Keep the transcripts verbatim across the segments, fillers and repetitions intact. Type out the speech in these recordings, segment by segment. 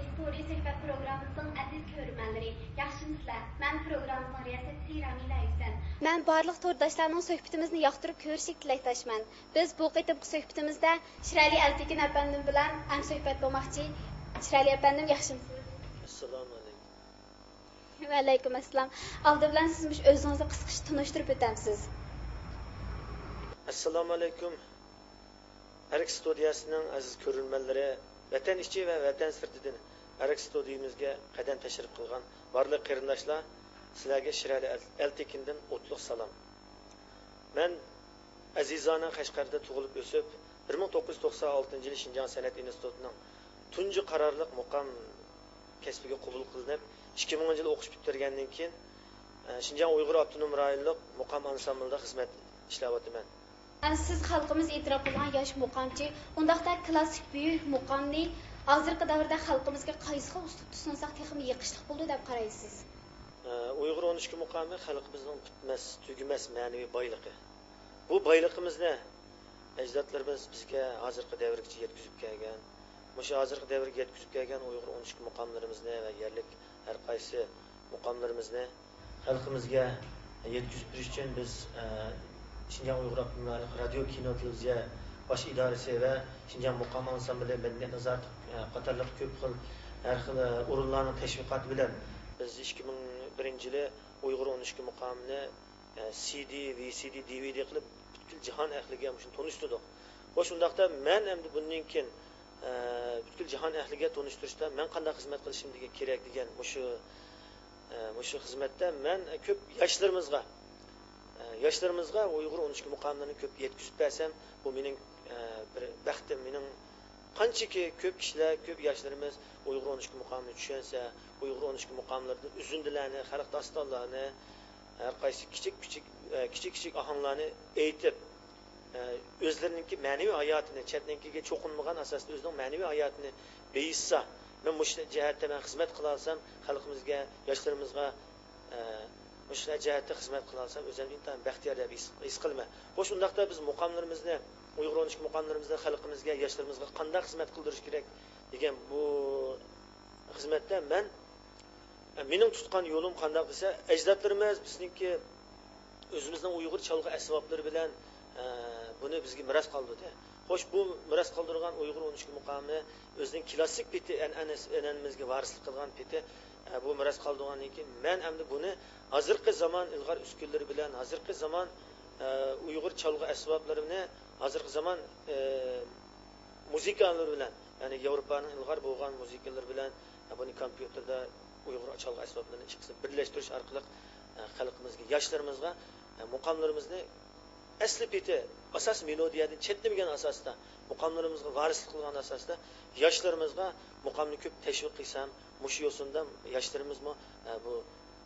ستۇدىيە سۆھبەت پروگراممىسىنىڭ ئەزىز كۆرۈرمەنلىرى، ياخشىمۇسىلەر؟ مەن پروگراممىمىزنىڭ رىياسەتچىسى رامىلە ھۈسەن. مەن بارلىق تورداشلارنىڭ سۆھبىتىمىزنى ياقتۇرۇپ كۆرۈشىگە تىلەكداشمەن. بىز بۇ قېتىمقى سۆھبىتىمىزدە شىرئەلى ئەلتىكىن ئەپەندىم بىلەن ھەمسۆھبەت بولماقچى. شىرئەلى ئەپەندىم، ياخشىمۇسىز؟ ئەسسالامۇئەلەيكۇم. ۋەئەلەيكۇم ئەسسالام. ئالدى بىلەن سىز مۇشۇ ئۆزىڭىزنى قىسقىچە تونۇشتۇرۇپ ئۆتەمسىز؟ ئەسسالامۇئەلەيكۇم. ئەرك ستۇدىيەسىنىڭ ئەزىز كۆرۈرمەنلىرى، ۋەتەن ئىچى ۋە ۋەتەن سىرتىدىن ئەرك ستۇدىيىمىزگە قەدەم تەشرىپ قىلغان بارلىق قېرىنداشلار، سىلەرگە شىرئەلى ئەل-، ئەلتېكىندىن ئوتلۇق سالام. مەن ئەزىزانە قەشقەردە تۇغۇلۇپ ئۆسۈپ، بىر مىڭ توققۇز يۈز توقسان ئالتىنچى يىلى شىنجاڭ سەنئەت ئىنستىتۇتىنىڭ تۇنجى قارارلىق مۇقام كەسپىگە قوبۇل قىلىنىپ، ئىككى مىڭىنچى يىلى ئوقۇش پۈتتۈرگەندىن كېيىن، ئە، شىنجاڭ ئۇيغۇر ئاپتونوم رايونلۇق مۇقام ئانسامبلىدا خىزمەت ئىشلەۋاتىمەن. سىز خەلقىمىز ئېتىراپ قىلغان ياش مۇقامچى، ئۇنداقتا كلاسسىك بۈيۈك مۇقامنى ھازىرقى دەۋردە خەلقىمىزگە قايسى خىل ئۇسلۇبتا سۇنساق تېخىمۇ يېقىشلىق بولىدۇ دەپ قارايسىز؟ ئۇيغۇر ئون ئىككى مۇقامى خەلقىمىزنىڭ پۈتمەس، تۈگىمەس مەنىۋى بايلىقى. بۇ بايلىقىمىزنى ئەجدادلىرىمىز بىزگە ھازىرقى دەۋرگىچە يەتكۈزۈپ كەلگەن، مۇشۇ ھازىرقى دەۋرگە يەتكۈزۈپ كەلگەن ئۇيغۇر ئون ئىككى مۇقاملىرىمىزنى ۋە يەرلىك ھەر قايسى مۇقاملىرىمىزنى خەلقىمىزگە يەتكۈزۈپ بېرىش ئۈچۈن بىز، ئە، شىنجاڭ ئۇيغۇر ئاپتونوم رايونلۇق رادىيو، كىنو، تېلېۋىزىيە باش ئىدارىسى ۋە شىنجاڭ مۇقام ئانسامبىلى، مەدەنىيەت نازارىتى، ئە، قاتارلىق كۆپ خىل، ھەر خىل، ئە، ئورۇنلارنىڭ تەشۋىقاتى بىلەن بىز ئىككى مىڭ بىرىنچى يىلى ئۇيغۇر ئون ئىككى مۇقامىنى، ئە، سىدى، ۋىسىدى، دىۋىدى قىلىپ پۈتكۈل جاھان ئەھلىگە مۇشۇنى تونۇشتۇردۇق. خوش، ئۇنداقتا مەن ئەمدى بۇندىن كېيىن، ئە، پۈتكۈل جاھان ئەھلىگە تونۇشتۇرۇشتا مەن قانداق خىزمەت قىلىشىم دېگەن كېرەك دېگەن مۇشۇ، ئە، مۇشۇ خىزمەتتە مەن كۆپ ياشلىرىمىزغا، ئە، ياشلىرىمىزغا ئۇيغۇر ئون ئىككى مۇقاملىرىنى كۆپ يەتكۈزۈپ بەرسەم، بۇ مېنىڭ، ئە، بىر بەختىم، مېنىڭ قانچىكى كۆپ كىشىلەر، كۆپ ياشلىرىمىز ئۇيغۇر ئون ئىككى مۇقامىنى چۈشەنسە، ئۇيغۇر ئون ئىككى مۇقاملىرىدىن ئۈزۈندىلەرنى، خەلق داستانلارنى، ھەر قايسى كىچىك، كىچىك، ئە، كىچىك، كىچىك ئاھاڭلارنى ئېيتىپ، ئە، ئۆزلىرىنىڭكى مەنىۋى ھاياتىنى، چەتنىڭكىگە چوقۇنمىغان ئاساستا ئۆزىنىڭ مەنىۋى ھاياتىنى بېيىتسا، مەن مۇشۇ جەھەتتە مەن خىزمەت قىلالىسام، خەلقىمىزگە، ياشلىرىمىزغا، ئە، مۇشۇنداق جەھەتتە خىزمەت قىلالىسام، ئۆزۈمنى ئىنتايىن بەختىيار دەپ ھېس، ھېس قىلىمەن. خوش، ئۇنداقتا بىز مۇقاملىرىمىزنى، ئۇيغۇر ئون ئىككى مۇقاملىرىمىزنى خەلقىمىزگە، ياشلىرىمىزغا قانداق خىزمەت قىلدۇرۇش كېرەك دېگەن بۇ خىزمەتتە مەن، مېنىڭ تۇتقان يولۇم قانداق دېسە، ئەجدادلىرىمىز بىزنىڭكى ئۆزىمىزنىڭ ئۇيغۇر چالغۇ ئەسۋابلىرى بىلەن، ئە، بۇنى بىزگە مىراس قالدۇردى. خوش، بۇ مىراس قالدۇرغان ئۇيغۇر ئون ئىككى مۇقامى ئۆزىنىڭ كلاسسىك پېتى، ئەنئەنىسى، ئەنئەنىمىزگە ۋارىسلىق قىلغان پېتى، ئە، بۇ مىراس قالدۇرغاندىن كېيىن، مەن ئەمدى بۇنى ھازىرقى زامان ئىلغار ئۈسكۈنىلىرى بىلەن، ھازىرقى زامان، ئە، ئۇيغۇر چالغۇ ئەسۋابلىرىنى ھازىرقى زامان، ئە، مۇزىكالىرى بىلەن، يەنى ياۋروپانىڭ ئىلغار بولغان مۇزىكىلىرى بىلەن، بۇنى كومپيۇتېردا ئۇيغۇر چالغۇ ئەسۋابلىرىنى ئىككىسىنى بىرلەشتۈرۈش ئارقىلىق، خەلقىمىزگە، ياشلىرىمىزغا مۇقاملىرىمىزنى ئەسلى پېتى، ئاساسىي مېلودىيەدىن چەتنىمىگەن ئاساستا، مۇقاملىرىمىزغا ۋارىسلىق قىلغان ئاساستا، ياشلىرىمىزغا مۇقامنى كۆپ تەشۋىق قىلسام، مۇشۇ يوسۇندا ياشلىرىمىزمۇ، بۇ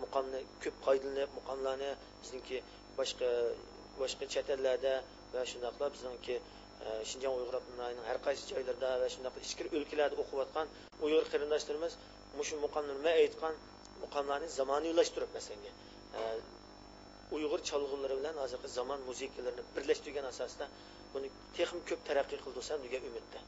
مۇقامنى كۆپ پايدىلىنىپ، مۇقاملارنى بىزنىڭكى باشقا، باشقا چەت ئەللەردە ۋە شۇنداقلا بىزنىڭكى، ئە، شىنجاڭ ئۇيغۇر ئاپتونوم رايونىنىڭ ھەر قايسى جايلىرىدا ۋە شۇنداقلا ئىچكىرى ئۆلكىلەردە ئوقۇۋاتقان ئۇيغۇر قېرىنداشلىرىمىز مۇشۇ مۇقاملىرىنى، مەن ئەيتقان مۇقاملارنى زامانىۋىلاشتۇرۇپ، مەسىلەن، ئە، ئۇيغۇر چالغۇلىرى بىلەن ھازىرقى زامان مۇزىكىلىرىنى بىرلەشتۈرگەن ئاساستا بۇنى تېخىمۇ كۆپ تەرەققىي قىلدۇرسام دېگەن ئۈمىدتە.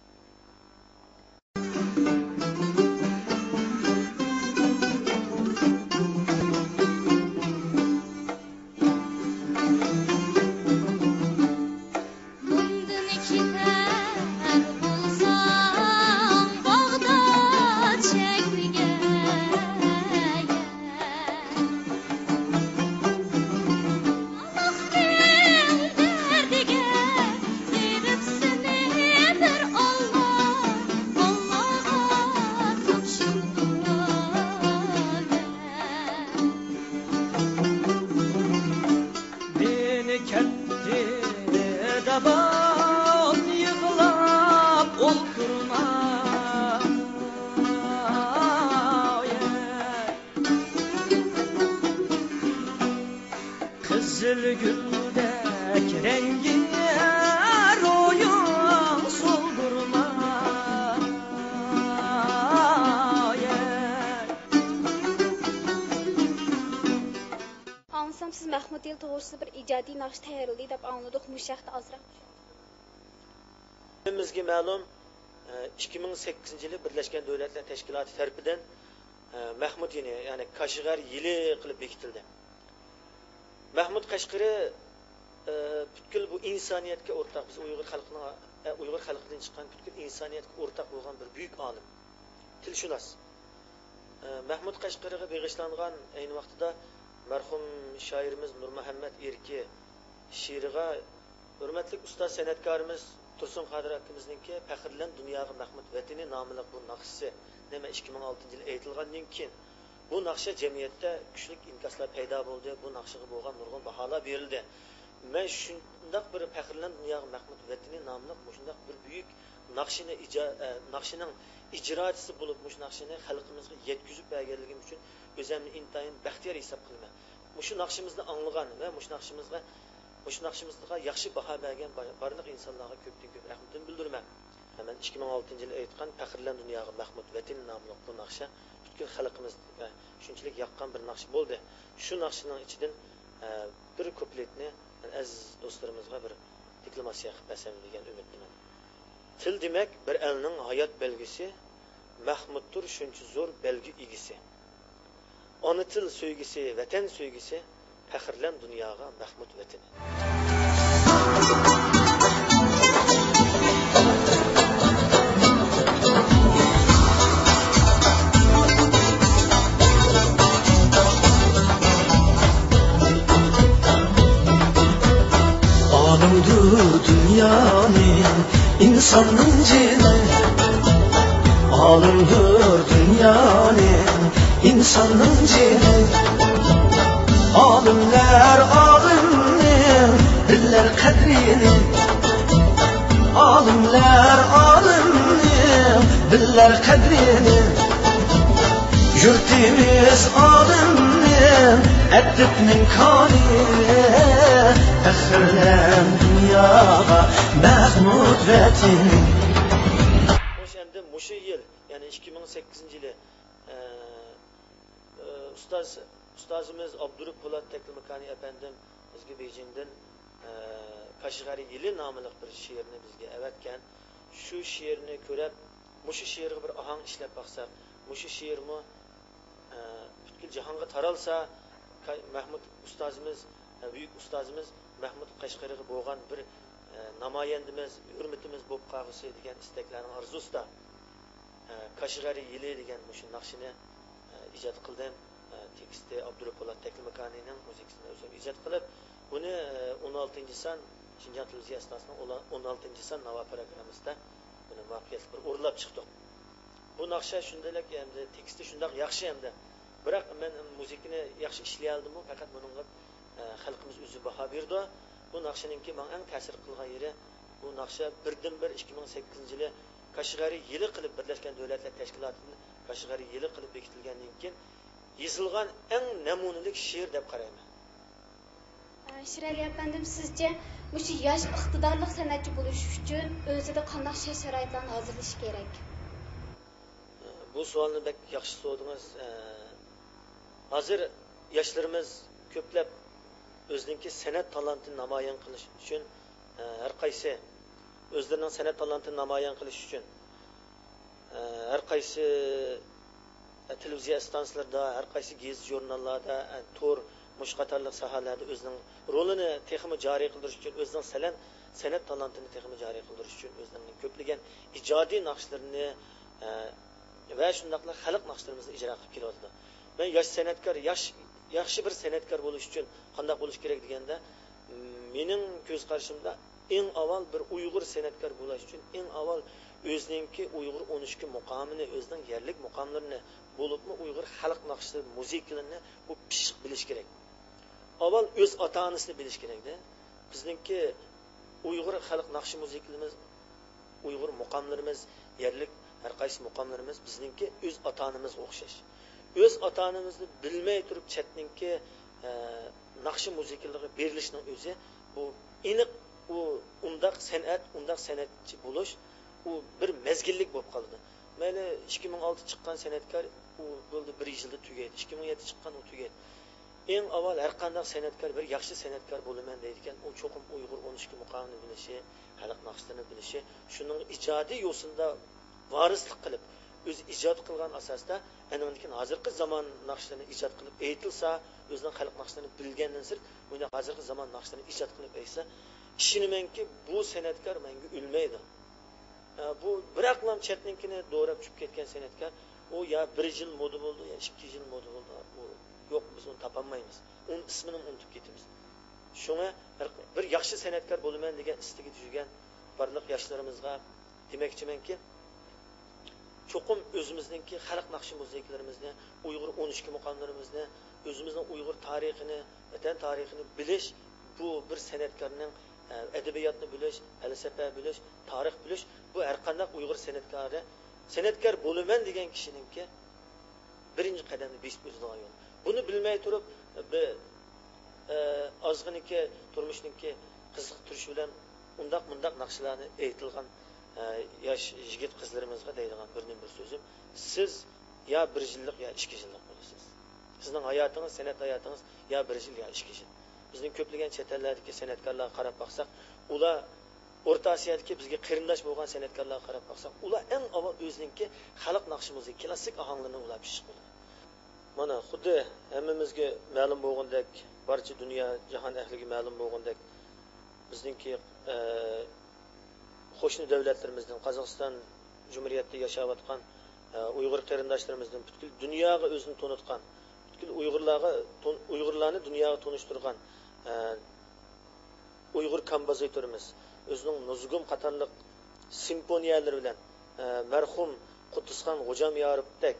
مۇندىن كېتەر بولساڭ باغدا چەكمىگەي. ئاللاھنىڭ دەردىگە بېرىپ سېنى بىر ئاللا، ئاللاغا تاپشۇردۇم. مېنى كەتتى دەپ يىغلاپ ئولتۇرما. قىزىل گۈلدەك رەڭگىڭ، روھىڭ سولغۇرما. ئاڭلىسام، سىز مەھمۇد ھېلى توغرىسىدا بىر ئىجادىي ناخشا تەييارلىدى دەپ ئاڭلىدۇق. مۇشۇ ھەقتە ئازراق. ھەممىمىزگە مەلۇم، ئىككى مىڭ سەككىزىنچى يىلى بىرلەشكەن دۆلەتلەر تەشكىلاتى تەرىپىدىن، ئە، مەھمۇد يىلى، يەنى كاشغەر يىلى قىلىپ بېكىتىلدى. مەھمۇد قەشقىرى، ئە، پۈتكۈل بۇ ئىنسانىيەتكە ئورتاق، بىز ئۇيغۇر خەلقىنىڭ، ئە، ئۇيغۇر خەلقىدىن چىققان پۈتكۈل ئىنسانىيەتكە ئورتاق بولغان بىر بۈيۈك ئالىم، تىلشۇناس. ئە، مەھمۇد قەشقىرىگە بېغىشلانغان، ئەينى ۋاقتىدا مەرھۇم شائىرىمىز نۇرمۇھەممەت ئېركى شېئىرىغا ھۆرمەتلىك ئۇستاز سەنئەتكارىمىز تۇرسۇن قادىر ئاكىمىزنىڭكى «پەخىرلەن دۇنياغا مەھمۇد ۋەتىنى» ناملىق بۇ ناخشىسى، نېمە، ئىككى مىڭ ئالتىنچى يىلى ئېيتىلغاندىن كېيىن، بۇ ناخشا جەمئىيەتتە كۈچلۈك ئىنكاسلار پەيدا بولدى، بۇ ناخشىغا بولغان نۇرغۇن باھالار بېرىلدى. مەن شۇنداق بىر «پەخىرلەن دۇنياغا مەھمۇد ۋەتىنى» ناملىق مۇشۇنداق بىر بۈيۈك ناخشىنى ئىجا-، ئە، ناخشىنىڭ ئىجراچىسى بولۇپ، مۇشۇ ناخشىنى خەلقىمىزگە يەتكۈزۈپ بەرگەنلىكىم ئۈچۈن ئۆزۈمنى ئىنتايىن بەختىيار ھېساب قىلىمەن. مۇشۇ ناخشىمىزنى ئاڭلىغان ۋە مۇشۇ ناخشىمىزغا، مۇشۇ ناخشىمىزغا ياخشى باھا بەرگەن بار-، بارلىق ئىنسانلارغا كۆپتىن كۆپ رەھمىتىمنى بىلدۈرىمەن. مەن ئىككى مىڭ ئالتىنچى يىلى ئېيتقان «پەخىرلەن دۇنياغا مەھمۇد ۋەتىنى» ناملىق بۇ ناخشا پۈتكۈل خەلقىمىزگە شۇنچىلىك ياققان بىر ناخشا بولدى. شۇ ناخشىنىڭ ئىچىدىن، ئە، بىر كۇپلېتنى مەن ئەزىز دوستلىرىمىزغا بىر دېكلاماتسىيە قىلىپ بەرسەم دېگەن ئۈمىدتىمەن. تىل دېمەك بىر ئەلنىڭ ھايات بەلگىسى، مەھمۇدتۇر شۇنچە زور بەلگە ئىگىسى. ئانا تىل سۆيگۈسى، ۋەتەن سۆيگۈسى، پەخىرلەن دۇنياغا مەھمۇد ۋەتىنى. ئالىمدۇر دۇنيانى ئىنساننىڭ جېنى، ئالىمدۇر دۇنيانى ئىنساننىڭ جېنى. ئالىملەر ئالىمنى بىلەر قەدرىنى، ئالىملەر ئالىمنى بىلەر قەدرىنى. يۇرتىمىز ئالىمنىڭ، ئەدىبنىڭ كانى، پەخىرلەن دۇنياغا مەھمۇد ۋەتىنى. خوش، ئەمدى مۇشۇ يىل، يەنى ئىككى مىڭ سەككىزىنچى يىلى، ئە، ئە، ئۇستاز، ئۇستازىمىز ئابدۇرۇپ پولات تەكلىماكانى ئەپەندىم بىزگە بېيجىڭدىن، ئە، «كاشغەر يىلى» ناملىق بىر شېئىرنى بىزگە ئەۋەتكەن. شۇ شېئىرنى كۆرۈپ، مۇشۇ شېئىرغا بىر ئاھاڭ ئىشلەپ باقساق، مۇشۇ شېئىرمۇ، ئە، پۈتكۈل جاھانغا تارالسا، كا-، مەھمۇد ئۇستازىمىز، ئە، بۈيۈك ئۇستازىمىز مەھمۇد قەشقىرىغا بولغان بىر، ئە، نامايەندىمىز، ھۆرمىتىمىز بولۇپ قالغۇسى دېگەن ئىستەكلەرنىڭ ئارزۇسىدا، ئە، «كاشغەر يىلى» دېگەن مۇشۇ ناخشىنى، ئە، ئىجاد قىلدىم. ئە، تېكىستى ئابدۇرۇپ پولات تەكلىماكانىنىڭ، مۇزىكىسىنى ئۆزۈم ئىجاد قىلىپ، بۇنى، ئە، ئون ئالتىنچى سان شىنجاڭ تېلېۋىزىيە ئىستانسىسىنىڭ ئون-، ئون ئالتىنچى سان ناۋا پروگراممىسىدا بۇنى مۇۋەپپەقىيەتلىك بىر ئورۇنلاپ چىقتۇق. بۇ ناخشا شۇنداقلىك ئەمدى تېكىستى شۇنداق ياخشى ئەمدى. بىراق مەن مۇزىكىنى ياخشى ئىشلىيەلىدىممۇ، پەقەت بۇنىڭغا، ئە، خەلقىمىز ئۆزى باھا بېرىدۇ. بۇ ناخشىنىڭكى ماڭا ئەڭ تەسىر قىلغان يېرى، بۇ ناخشا بىردىنبىر ئىككى مىڭ سەككىزىنچى يىلى كاشغەر يىلى قىلىپ، بىرلەشكەن دۆلەتلەر تەشكىلاتىدىن كاشغەر يىلى قىلىپ بېكىتىلگەندىن كېيىن، يېزىلغان ئەڭ نەمۇنىلىك شېئىر دەپ قارايمەن. شىرئەلى ئەپەندىم، سىزچە مۇشۇ ياش ئىقتىدارلىق سەنئەتچى بولۇش ئۈچۈن ئۆزىدە قانداق شەرت-شارائىتلارنى ھازىرلىشى كېرەك؟ بۇ سوئالنى بەك ياخشى سورىدىڭىز. ھازىر ياشلىرىمىز كۆپلەپ ئۆزىنىڭكى سەنئەت تالانتىنى نامايان قىلىش ئۈچۈن، ھەر قايسى ئۆزلىرىنىڭ سەنئەت تالانتىنى نامايان قىلىش ئۈچۈن، ھەر قايسى تېلېۋىزىيە ئىستانسىلىرىدا، ھەر قايسى گېزىت-ژۇرناللاردا، تور، مۇشۇ قاتارلىق ساھەلەردە ئۆزىنىڭ رولىنى تېخىمۇ جارى قىلدۇرۇش ئۈچۈن، ئۆزىنىڭ سەلەن-، سەنئەت تالانتىنى تېخىمۇ جارى قىلدۇرۇش ئۈچۈن ئۆزىنىڭ كۆپلىگەن ئىجادىي ناخشىلىرىنى، ئە، ۋە شۇنداقلا خەلق ناخشىلىرىمىزنى ئىجرا قىلىپ كېلىۋاتىدۇ. مەن ياش سەنئەتكار، ياش، ياخشى بىر سەنئەتكار بولۇش ئۈچۈن قانداق بولۇش كېرەك دېگەندە، مېنىڭ كۆز قارىشىمدا، ئەڭ ئاۋۋال بىر ئۇيغۇر سەنئەتكار بولۇش ئۈچۈن، ئەڭ ئاۋۋال ئۆزىنىڭكى ئۇيغۇر ئون ئىككى مۇقامىنى، ئۆزىنىڭ يەرلىك مۇقاملىرىنى، بولۇپمۇ ئۇيغۇر خەلق ناخشىسى مۇزىكىلىرىنى بۇ پىششىق بىلىش كېرەك. ئاۋۋال ئۆز ئاتا-ئانىسىنى بىلىش كېرەكتە. بىزنىڭكى ئۇيغۇر خەلق ناخشا مۇزىكىلىرىمىز، ئۇيغۇر مۇقاملىرىمىز، يەرلىك ھەر قايسى مۇقاملىرىمىز بىزنىڭكى ئۆز ئاتا-ئانىمىزغا ئوخشاش. ئۆز ئاتا-ئانىمىزنى بىلمەي تۇرۇپ چەتنىڭكى، ئە، ناخشا مۇزىكىلىرىغا بېرىلىشنىڭ ئۆزى بۇ ئېنىق، ئۇ ئۇنداق سەنئەت، ئۇنداق سەنئەتچى بولۇش، ئۇ بىر مەزگىللىك بولۇپ قالىدۇ. مەيلى، ئىككى مىڭ ئالتە چىققان سەنئەتكار، ئۇ بولدى، بىر يىلدا تۈگەيدۇ. ئىككى مىڭ يەتتە چىققان، ئۇ تۈگەيدۇ. ئەڭ ئاۋۋال ھەرقانداق سەنئەتكار بىر ياخشى سەنئەتكار بولىمەن دەيدىكەن، ئۇ چوقۇم ئۇيغۇر ئون ئىككى مۇقامىنى بىلىشى، خەلق ناخشىلىرىنى بىلىشى، شۇنىڭ ئىجادىي يوسۇندا ۋارىسلىق قىلىپ، ئۆزى ئىجاد قىلغان ئاساستا، ئەنىڭدىن كېيىن ھازىرقى زامان ناخشىلىرىنى ئىجاد قىلىپ ئېيتىلسا، ئۆزىنىڭ خەلق ناخشىلىرىنى بىلگەندىن سىرت، مۇنداق ھازىرقى زامان ناخشىلىرىنى ئىجاد قىلىپ ئېيتسا، ئىشىنىمەنكى، بۇ سەنئەتكار مەڭگۈ ئۆلمەيدۇ. ئە، بۇ بىراقلا چەتنىڭكىنى دوراپ چۈشۈپ كەتكەن سەنئەتكار، ئۇ يا بىر يىل مودا بولىدۇ، يا ئىككى يىل مودا بولىدۇ. ئۇ يوق، بىز ئۇنى تاپالمايمىز. ئۇنىڭ ئىسمىنىمۇ ئۇنتۇپ كېتىمىز. شۇڭا ھەر، بىر ياخشى سەنئەتكار بولىمەن دېگەن ئىستىكىدە يۈرگەن بارلىق ياشلىرىمىزغا دېمەكچىمەنكى، چوقۇم ئۆزىمىزنىڭكى خەلق ناخشا مۇزىكىلىرىمىزنى، ئۇيغۇر ئون ئىككى مۇقاملىرىمىزنى، ئۆزىمىزنىڭ ئۇيغۇر تارىخىنى، ۋەتەن تارىخىنى بىلىش، بۇ بىر سەنئەتكارنىڭ، ئە، ئەدەبىياتنى بىلىش، پەلسەپە بىلىش، تارىخ بىلىش، بۇ ھەرقانداق ئۇيغۇر سەنئەتكارى، سەنئەتكار بولىمەن دېگەن كىشىنىڭكى بىرىنچى قەدەمنى بېسىپ ئۆتىدىغان يول. بۇنى بىلمەي تۇرۇپ، بىر، ئە، ئازغىنىكى تۇرمۇشنىڭكى قىزىقتۇرۇشى بىلەن ئۇنداق مۇنداق ناخشىلارنى ئېيتىلغان، ئە، ياش يىگىت قىزلىرىمىزغا دەيدىغان بىردىنبىر سۆزۈم، سىز يا بىر يىللىق، يا ئىككى يىللىق بولىسىز. سىزنىڭ ھاياتىڭىز، سەنئەت ھاياتىڭىز يا بىر يىل، يا ئىككى يىل. بىزنىڭ كۆپلىگەن چەت ئەللەردىكى سەنئەتكارلارغا قاراپ باقساق، ئۇلار ئورتا ئاسىيادىكى بىزگە قېرىنداش بولغان سەنئەتكارلارغا قاراپ باقساق، ئۇلار ئەڭ ئاۋۋال ئۆزىنىڭكى خەلق ناخشا مۇزىكا، كلاسسىك ئاھاڭلىرىنى ئۇلار پىششىق بولىدۇ. مانا، خۇددى ھەممىمىزگە مەلۇم بولغاندەك، بارچە دۇنيا، جاھان ئەھلىگە مەلۇم بولغاندەك، بىزنىڭكى، ئە، قوشنا دۆلەتلىرىمىزدىن، قازاقىستان جۇمھۇرىيەتتە ياشاۋاتقان، ئە، ئۇيغۇر قېرىنداشلىرىمىزدىن پۈتكۈل دۇنياغا ئۆزىنى تونۇتقان، پۈتكۈل ئۇيغۇرلارغا تون-، ئۇيغۇرلارنى دۇنياغا تونۇشتۇرغان، ئە، ئۇيغۇر كومپوزىتورىمىز ئۆزىنىڭ نۇزۇگۇم قاتارلىق سىمفونىيەلىرى بىلەن، ئە، مەرھۇم قۇددۇسخان خوجامياروپتەك،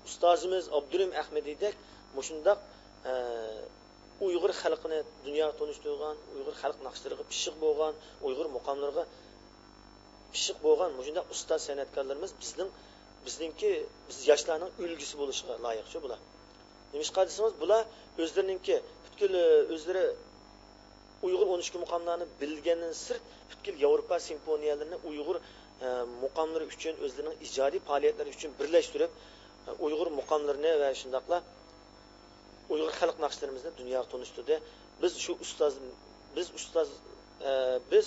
ئۇستازىمىز ئابدۇرېھىم ئەخمىدىدەك مۇشۇنداق، ئە، ئۇيغۇر خەلقىنى دۇنياغا تونۇشتۇرغان، ئۇيغۇر خەلق ناخشىلىرىغا پىششىق بولغان، ئۇيغۇر مۇقاملىرىغا پىششىق بولغان مۇشۇنداق ئۇستاز سەنئەتكارلىرىمىز بىزنىڭ، بىزنىڭكى، بىز ياشلارنىڭ ئۈلگىسى بولۇشىغا لايىق شۇ بۇلار. نېمىشقا دېسىڭىز، بۇلار ئۆزلىرىنىڭكى پۈتكۈل، ئۆزلىرى ئۇيغۇر ئون ئىككى مۇقاملارنى بىلگەندىن سىرت، پۈتكۈل ياۋروپا سىمفونىيەلىرىنى ئۇيغۇر، ئە، مۇقاملىرى ئۈچۈن، ئۆزلىرىنىڭ ئىجادىي پائالىيەتلىرى ئۈچۈن بىرلەشتۈرۈپ، ئە، ئۇيغۇر مۇقاملىرىنى ۋە شۇنداقلا ئۇيغۇر خەلق ناخشىلىرىمىزنى دۇنياغا تونۇشتۇردى. بىز شۇ ئۇستاز، بىز ئۇستاز، ئە، بىز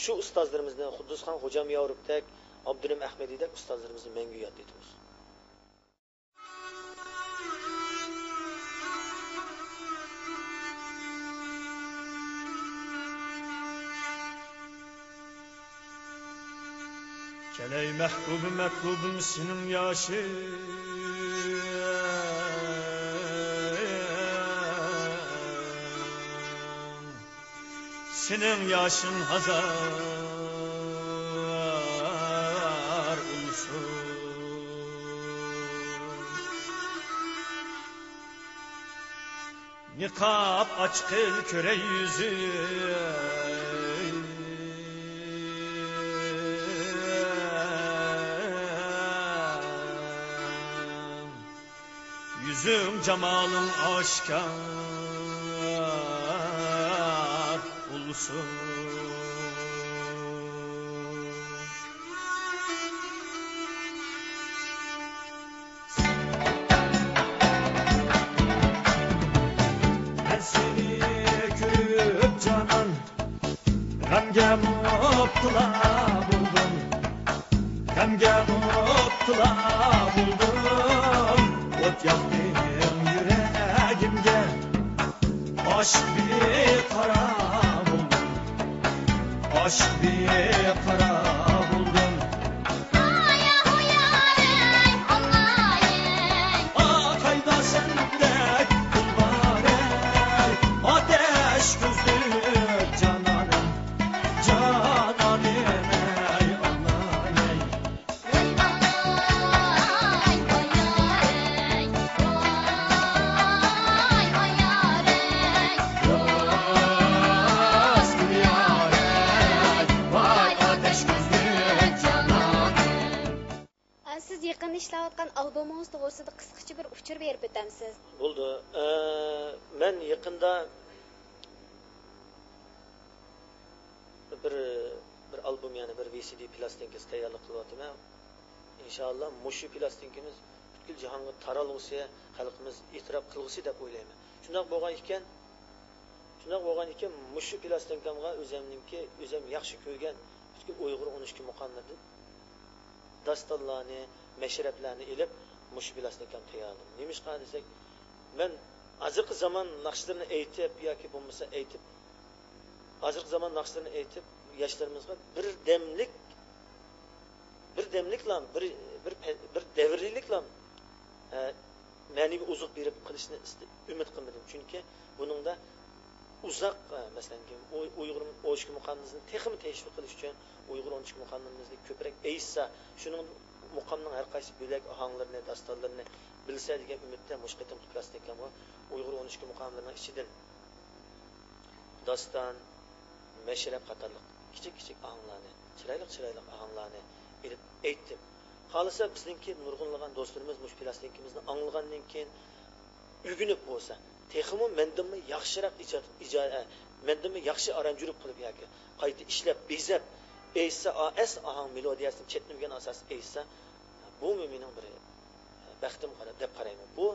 شۇ ئۇستازلىرىمىزنى، قۇددۇسخان خوجامياروپتەك، ئابدۇرېھىم ئەخمىدىدەك ئۇستازلىرىمىزنى مەڭگۈ ياد ئېتىمىز. كەلەي مەھبۇبۇم، مەتلۇبۇم سېنىڭ ياشىڭ، سېنىڭ ياشىڭ ھازار ئۇلىسۇن. نىقاب ئاچقىل كۆرەي يۈزۈڭ. يۈزۈڭ جامالىڭ ئاشكار بولسۇن. مەن سېنى كۆرۈپ جانان، غەمگە مۇپتىلا بولدۇم، غەمگە مۇپتىلا بولدۇم. ئوت ياقتىڭ يۈرەكىمگە، ئاشىق بىقارار بولدۇم، ئاشىق بىقارار بولدۇم. ئاقايدا سەندەك گۈل بار ئەي، ئاتەش كۆزلۈك جانانىم، جانانىم ئەي، ئاللاي ئەي. سىز يېقىندا ئىشلەۋاتقان ئالبومىڭىز توغرىسىدا قىسقىچە بىر ئۇچۇر بېرىپ ئۆتەمسىز؟ بولىدۇ. ئە، مەن يېقىندا بىر، بىر ئالبوم، يەنى بىر ۋى سى دى پىلاستىنكىسى تەييارلىق قىلىۋاتىمەن. ئىنشائاللا، مۇشۇ پىلاستىنكىمىز پۈتكۈل جاھانغا تارالغۇسى، خەلقىمىز ئېتىراپ قىلغۇسى دەپ ئويلايمەن. شۇنداق بولغان ئىكەن، شۇنداق بولغان ئىكەن، مۇشۇ پىلاستىنكامغا ئۆزەمنىڭكى، ئۆزەم ياخشى كۆرگەن پۈتكۈل ئۇيغۇر ئون ئىككى مۇقاملىرىدىن داستانلارنى، مەشرەپلەرنى ئېلىپ، مۇشۇ پىلاستىنكامنى تەييارلىدىم. نېمىشقا دېسەك، مەن ھازىرقى زامان ناخشىلىرىنى ئېيتىپ ياكى بولمىسا ئېيتىپ، ھازىرقى زامان ناخشىلىرىنى ئېيتىپ، ياشلىرىمىزغا بىر دەملىك، بىر دەملىكلا، بىر، بىر پە-، بىر دەۋرلىكلا، ئە، مەنىۋى ئوزۇق بېرىپ قېلىشنى ئىست-، ئۈمىد قىلمىدىم. چۈنكى بۇنىڭدا ئۇزاق، ئە، مەسىلەن، ئۇ-، ئۇيغۇر ئون ئىككى مۇقامىمىزنى تېخىمۇ تەشۋىق قىلىش ئۈچۈن، ئۇيغۇر ئون ئىككى مۇقامىمىزنى كۆپرەك ئېيتسا، شۇنىڭ مۇقامنىڭ ھەر قايسى بۆلەك ئاھاڭلىرىنى، داستانلىرىنى بىلسە دېگەن ئۈمىدتە مۇشۇ قېتىمقى پىلاستىنكامغا ئۇيغۇر ئون ئىككى مۇقاملىرىنىڭ ئىچىدىن داستان، مەشرەپ قاتارلىق كىچىك-كىچىك ئاھاڭلارنى، چىرايلىق-چىرايلىق ئاھاڭلارنى ئېلىپ ئېيتتىم. خالىسا بىزنىڭكى نۇرغۇنلىغان دوستلىرىمىز مۇشۇ پىلاستىنكىمىزنى ئاڭلىغاندىن كېيىن ئۆگىنىپ بولسا، تېخىمۇ مەندىنمۇ ياخشىراق ئىجاد، ئىجا-، ئە، مەندىنمۇ ياخشى ئارانژىروپ قىلىپ ياكى قايتا ئىشلەپ، بېزەپ، ئېيتسا، ئا-، ئەس ئاھاڭ مېلودىيەسىنى چەتنىمىگەن ئاساستا ئېيتسا، بۇمۇ مېنىڭ بىر بەختىم قارا-، دەپ قارايمەن. بۇ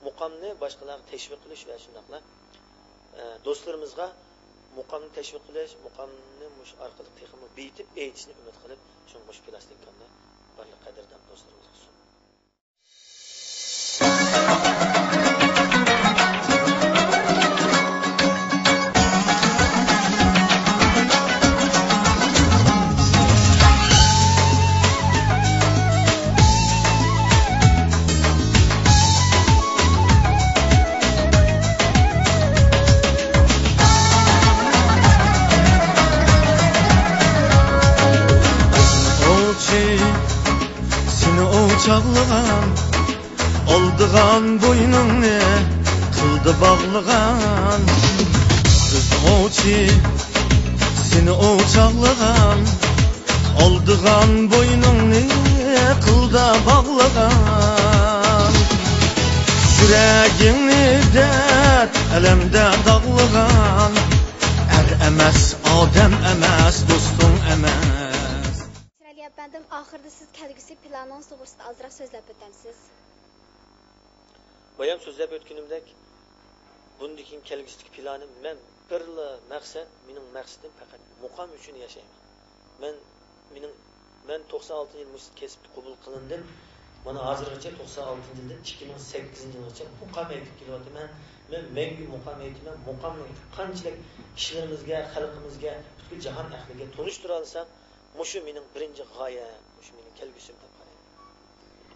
مۇقامنى باشقىلارغا تەشۋىق قىلىش ۋە شۇنداقلا، ئە، دوستلىرىمىزغا مۇقامنى تەشۋىق قىلىش، مۇقامنى مۇشۇ ئارقىلىق تېخىمۇ بېيىتىپ ئېيتىشنى ئۈمىد قىلىپ، شۇڭا مۇشۇ پىلاستىنكامنى بارلىق قەدىردان دوستلىرىمىزغا سۇندۇم. ئوۋچى، سېنى ئوۋ چاغلىغان، ئالدىغان بوينۇڭنى قىلدى باغلىغان. بىز ئوۋچى، سېنى ئوۋ چاغلىغان، ئالدىغان بوينۇڭنى قىلدا باغلىغان. يۈرەكىڭنى دەرد، ئەلەمدە داغلىغان. ئەر ئەمەس، ئادەم ئەمەس، دوستۇڭ ئەمەس. شىرئەلى ئەپەندىم، ئاخىرىدا سىز كەلگۈسى پىلانىڭىز توغرىسىدا ئازراق سۆزلەپ ئۆتەمسىز؟ بايام سۆزلەپ ئۆتكىنىمدەك، بۇندىن كېيىن كەلگۈسىدىكى پىلانىم، مەن بىرلا مەقسەت، مېنىڭ مەقسىتىم پەقەت مۇقام ئۈچۈن ياشايمەن. مەن، مېنىڭ، مەن توقسان ئالتىنچى يىل مۇشۇ كەسىپكە قوبۇل قىلىندىم. مانا ھازىرغىچە، توقسان ئالتىنچى يىلدىن ئىككى مىڭ سەككىزىنچى يىلغىچە مۇقام ئېيتىپ كېلىۋاتىمەن. مەن مەڭگۈ مۇقام ئېيتىمەن. مۇقامنى ئېيتىپ قانچىلىك كىشىلىرىمىزگە، خەلقىمىزگە، پۈتكۈل جاھان ئەھلىگە تونۇشتۇرالىسام، مۇشۇ مېنىڭ بىرىنچى غايەم، مۇشۇ مېنىڭ كەلگۈسىم دەپ قارايمەن.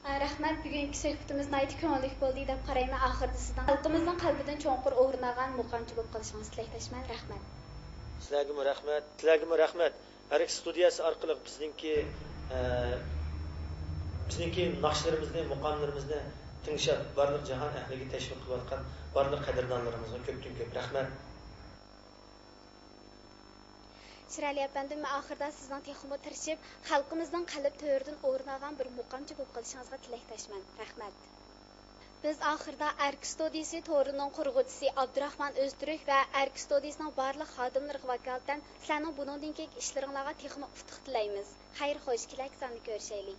ئە، رەھمەت، بۈگۈنكى سۆھبىتىمىز ناھايىتى كۆڭۈللۈك بولدى دەپ قارايمەن. ئاخىرىدا سىزنىڭ خەلقىمىزنىڭ قەلبىدىن چوڭقۇر ئورۇن ئالغان مۇقامچى بولۇپ قېلىشىڭىزنى تىلەكداشمەن. رەھمەت. سىلەرگىمۇ رەھمەت، سىلەرگىمۇ رەھمەت. ئەرك ستۇدىيەسى ئارقىلىق بىزنىڭكى، ئە، بىزنىڭكى ناخشىلىرىمىزنى، مۇقاملىرىمىزنى تىڭشاپ، بارلىق جاھان ئەھلىگە تەشۋىق قىلىۋاتقان بارلىق قەدىردانلىرىمىزغا كۆپتىن كۆپ رەھمەت. شىرئەلى ئەپەندىم، مەن ئاخىرىدا سىزنىڭ تېخىمۇ تىرىشىپ، خەلقىمىزنىڭ قەلب تۆرىدىن ئورۇن ئالغان بىر مۇقامچى بولۇپ قېلىشىڭىزغا تىلەكداشمەن. رەھمەت. بىز ئاخىرىدا ئەرك ستۇدىيىسى تورىنىڭ قۇرغۇچىسى ئابدۇراخمان ئۆزتۈرك ۋە ئەرك ستۇدىيىسىنىڭ بارلىق خادىملىرىغا ۋاكالىتەن سىلەرنىڭ بۇنىڭدىن كېيىنكى ئىشلىرىڭلارغا تېخىمۇ ئۇتۇق تىلەيمىز. خەير، خوش، كېلەركى ساندا كۆرۈشەيلى.